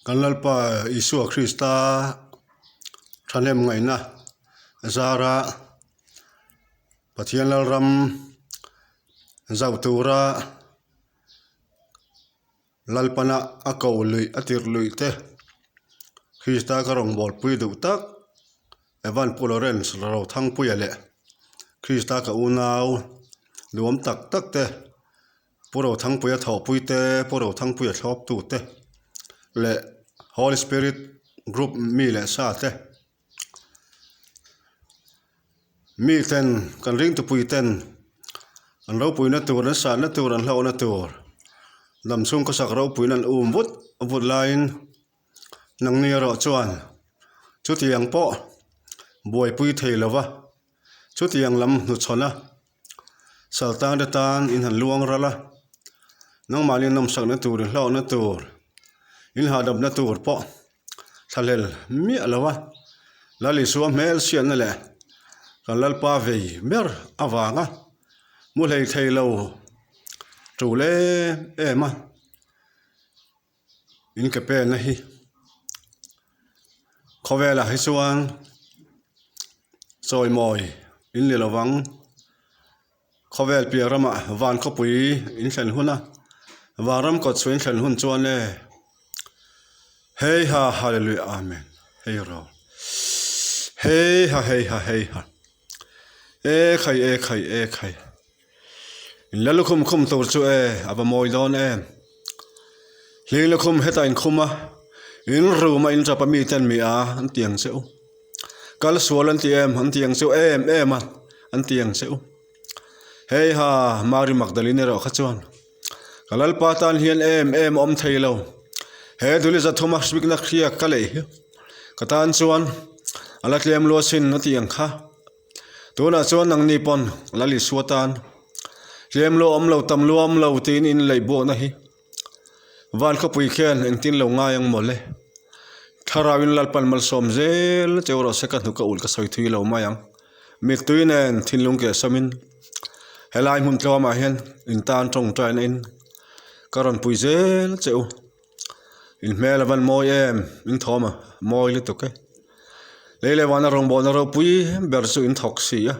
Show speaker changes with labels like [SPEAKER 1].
[SPEAKER 1] Kan Lalpa Isua Krista thahnem ngaihna zara Pathian Lalram zauh tura Lalpana a ko luih a tirh luih te Krista ka rawngbawlpui duh tak Evan Pu Lawrence Rothangpuia leh Krista ka unau nuam tak tak te Pu Rothangpuia thawhpui te Pu Rothangpuia thlawptu te leh Holy Spirit group mi leh sa te Mi ten kan ringtupui ten an ropuina tur an sahna tur an hlauhna tur lam chhung khawsak ropuina an um vut vut laiin nangni erawh chuan chutiang pawh buaipui thei lova chutiang lam hnuchhawn a saltan te tan in han luang ral a nangmahni nawmsakna tur in hlauhna tur in hahdamna tur pawh. Thlahlel miah lo a, Lal Isua hmel siatna leh kan Lalpa vei ber avanga mu hlei thei lo tul em em a, in ke penna hi khawvelah hi chuan chawimawi in ni lovang. Khawvel piah ramah van khawpui in thlen hun a, vanram kawt chhuah in thlen hun chuan e Hei ha Hallelujah Amen hei ro Hei ha hei ha hei ha E khai e khai e khai In la lukhum khum tur chu e a va mawi dawn em Hling lukhum hetah in khum a in room a in tap a mi ten mi a an ti ang che u. Kal sual an ti em an ti ang chu em em a an ti ang che u. Hei ha Mary Magdalene erawh kha chuan ka Lalpa tan hian em em a awm thei lo. He duli zathuma hriikna hriak ka lei hi ka tan chuan a la tlem lua sin a ti ang kha. Tunah chuan nangni pawn Lal Isua tan tlem lua awm lo tam lua awm lo tiin in lei buakna hi. Van khawpui khian engtin lo ngai ang mawle. Thlarauin Lalpan malsawm zel cheu rawh se ka hnuk a ulh ka sawi thui lo mai ang. Mittui nen thinlung keh sawmin helai hmun tlawmah hian in tan tawngtaina in ka rawn pui zel che u. In hmel a van mawi em in thawm a mawi lutuk e. Lei leh vana rawngbawlna ropui ber chu in thawk si a.